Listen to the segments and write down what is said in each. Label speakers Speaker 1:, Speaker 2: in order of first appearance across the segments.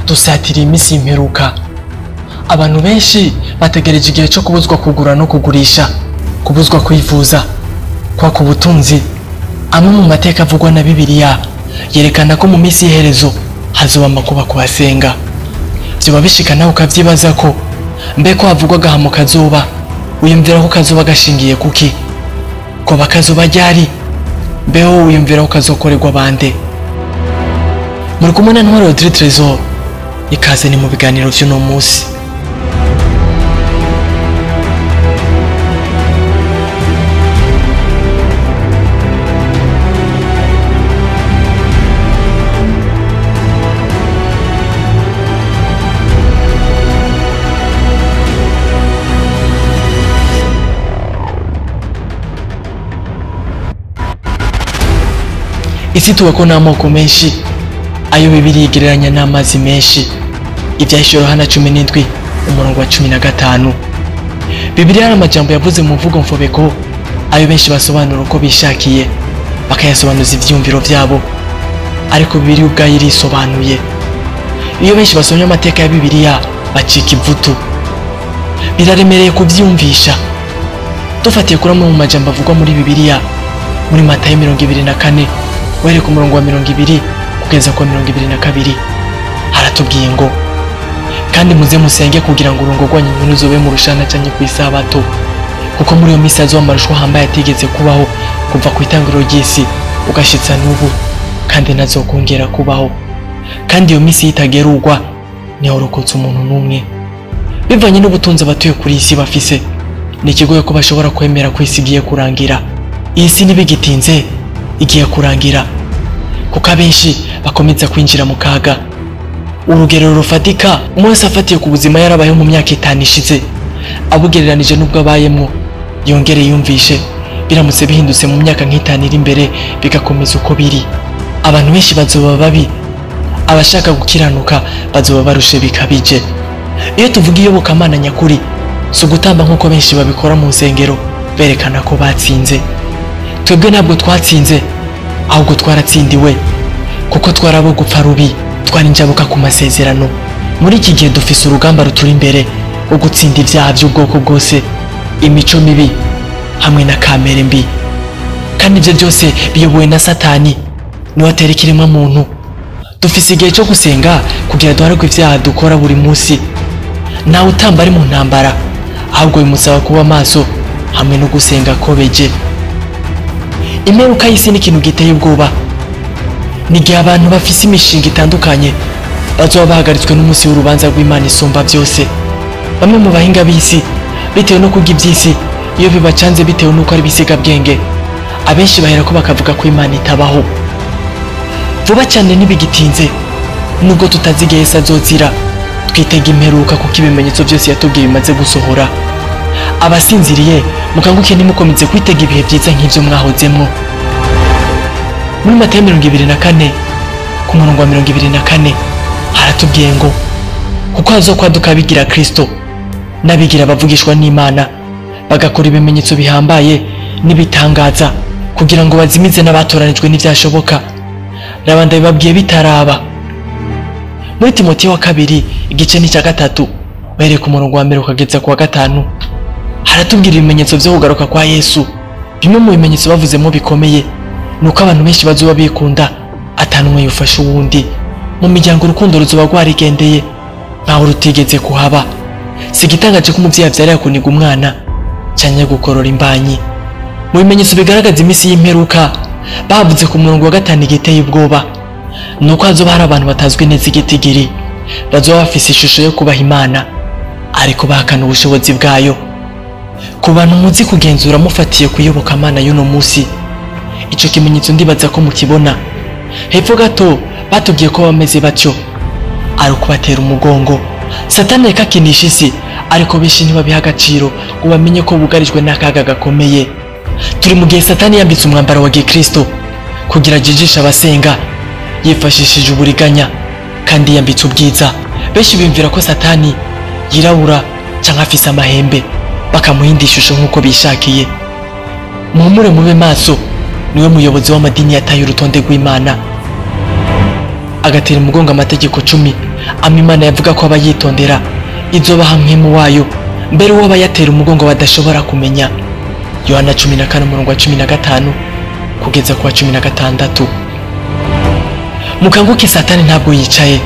Speaker 1: Dusatiriye iminsi y'imperuka. Abantu benshi bategereje igihe cyo kubuzwa kugura no kugurisha, kubuzwa kwivuza, kwaka ubutunzi. Amwe mu mateka avugwa na Bibiliya yerekana ko mu minsi y'iherezo hazoba amakuba ku basenga. Vyoba bishika nawe ukavyibaza ko mbe ko havugwa agahamo kazoba, wiyumvira ko kazoba gashingiye kuki? Koba kazoba ryari? Mbeho wiyumvira ko kazokorerwa bande? Muri kumwe na Ntwari Audrey Tresor, ikaze ni mu biganiro vy'uno munsi. Isi tubako n'amoko menshi, ayo Bibiliya igereranya n'amazi menshi. Ivyahishuriwe Yohana 17 umurongo wa 15. Bibiliya hari amajambo yavuze mu mvugo mfobeko, ayo benshi basobanura uko bishakiye, bakayasobanuza ivyiyumviro vyabo, ariko Bibiliya ubwayo irisobanuye. Iyo benshi basomye amateka ya Bibiliya bacika ivutu, biraremereye kuvyiyumvisha. Dufatiye kuri amwe mu majambo avugwa muri Bibiliya, muri Matayo 24 uhereye ku murongo wa 20 kugeza ku wa 22, haratubwiye ngo: kandi muze musenge kugira ngo urungo rwanyu ntiruzobe mu rushana canke kw'isabato, kuko muri iyo minsi hazoba amarushwa ahambaye atigeze kubaho kuva ku itangiriro ry'isi ugashitsa n'ubu, kandi ntazokongera kubaho. Kandi iyo minsi itagerurwa ntihorokotse umuntu n'umwe. Bivanye n'ubutunzi abatuye kuri iyi si bafise, ni ikigoye ko bashobora kwemera ko isi igiye kurangira. Iyi si ntibigitinze igiye kurangira, kuko abenshi bakomeza kwinjira mu kaga. Urugero rufatika, umwe wese afatiye ku buzima yarabayeho mu myaka 5 ishize, abugereranije n'ubwo abayemwo, yongere yumvishe biramutse bihindutse mu myaka nk'itanu iri imbere bigakomeza uko biri. Abantu benshi bazoba babi, abashaka gukiranuka bazoba barushe bikabije. Iyo tuvuga iyobokamana nyakuri, si ugutamba nk'uko benshi babikora mu nsengero berekana ko batsinze. Twebwe ntabwo twatsinze, ahubwo twaratsindiwe, kuko twarabo gupfa rubi, twarinjabuka ku masezerano. Muri iki gihe dufise urugamba ruturi imbere rwo gutsinda ibyaha by'ubwoko bwose, imico mibi hamwe na kamere mbi. Kandi ibyo byose biyobowe na Satani, niwe atera ikiremwa muntu. Dufise igihe cyo gusenga kugira duharwe ibyaha dukora buri munsi. Ntawe utamba ari mu ntambara, ahubwo bimusaba kuba maso hamwe no gusenga kobeje. Imperuka y'isi ni ikintu giteye ubwoba. Ni igihe abantu bafise imishinga itandukanye bazoba bahagaritswe n'umunsi w'urubanza rw'Imana isumba byose. Bamwe mu bahinga b'isi, bitewe no kurya iby'isi, iyo bibacanze bitewe n'uko ari ibisigabwenge, abenshi bahera ko bakavuga ko Imana itabaho. Vuba cyane ntibigitinze, nubwo tutazi igihe Yesu azozira, twitega imperuka kuko ibimenyetso byose yatubwiye bimaze gusohora. Abasinziriye mukanguke, ntimukomeze kwitega ibihe byiza nk'ivyo mwahozemwo. Muri Matayo 24 ku murongo wa 24 haratubwiye ngo: kuko hazokwaduka abigira Kristo n'abigira abavugishwa n'Imana, bagakora ibimenyetso bihambaye n'ibitangaza, kugira ngo bazimize n'abatoranijwe n'ivyashoboka. Raba ndabibabwiye bitaraba. Muri Timoteyo wa 2 igice n'icya 3 uhereye ku murongo wa 1 ukageza ku wa 5 haratubwira ibimenyetso vyo kugaruka kwa Yesu. Bimwe mu bimenyetso bavuzemo bikomeye nuko abantu benshi bazoba bikunda, atanumwe yufasha uwundi. Mu miryango urukundo ruzoba rwarigendeye nkaho rutigeze kuhaba. Si igitangaje ko umuvyeyi avyarira kuniga umwana canke gukorora imbanyi. Mu bimenyetso bigaragaza iminsi y'imperuka bavuze ku murongo wa 5 igiteye ubwoba, nuko hazoba hari abantu batazwi neza igitigiri, bazoba bafise ishusho yo kubaha Imana ariko bahakana ubushobozi bwayo. Ku bantu muzi kugenzura mufatiye kuyobokamana y'uno munsi, ico kimenyetso ndibaza ko mukibona. Hepfo gato batubwiye ko bameze batyo ari ukubatera umugongo. Satani reka akinisha isi, ariko benshi ntibabiha agaciro ngo bamenye ko bugarijwe n'akaga gakomeye. Turi mu gihe Satani yambitse umwambaro wa Gikristo kugira ajijishe abasenga, yifashishije uburiganya kandi yambitse ubwiza. Benshi biyumvira ko Satani yirabura canke afise amahembe, bakamuhinda ishusho nk'uko bishakiye. Muhumure mube maso, niwe muyobozi w'amadini yataye urutonde rw'Imana. agatera umugongo amategeko 10 amwe Imana yavuga ko abayitondera izobaha mpwemu wayo, mbere uwo abayatera umugongo badashobora kumenya. Yohana 14 umurongo wa 15 kugeza ku wa 16. Mukanguke, Satani ntabwo yicaye,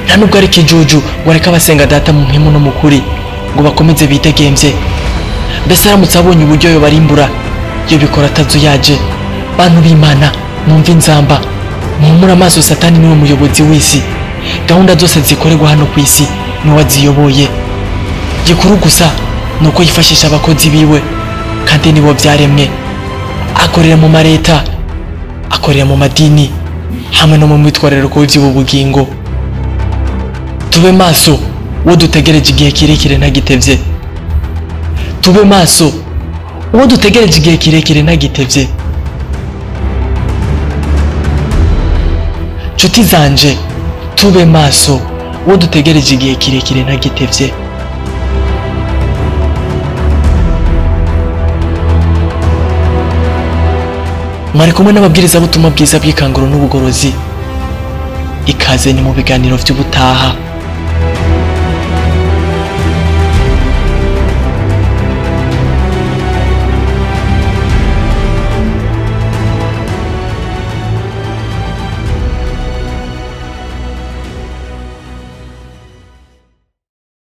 Speaker 1: nta nubwo ari ikijuju ngo areke abasenga Data mu mpwemu no mu kuri ngo bakomeze bidegemvye. Mbese aramutse abonye uburyo yobarimbura, yobikora atazuyaje. Bantu b'Imana, mwumve inzamba, muhumure amaso. Satani niwe muyobozi w'isi, gahunda zose zikorerwa hano ku isi niwe aziyoboye. Gikuru gusa ni uko yifashisha abakozi biwe, kandi nibo vyaremwe. Akorera mu mareta, akorera mu madini, hamwe no mu myitwarariko y'ivy'ubu bugingo. Tube maso, uwo dutegereje igihe kirekire ntagitevye. Tube maso, uwo dutegereje igihe kirekire ntagitevye. Nshuti zanje, tube maso, uwo dutegereje igihe kirekire ntagitevye. Mwari kumwe n'ababwirizabutumwa bwiza bw'ikanguro n'ubugorozi. Ikaze ni mu biganiro vy'ubutaha.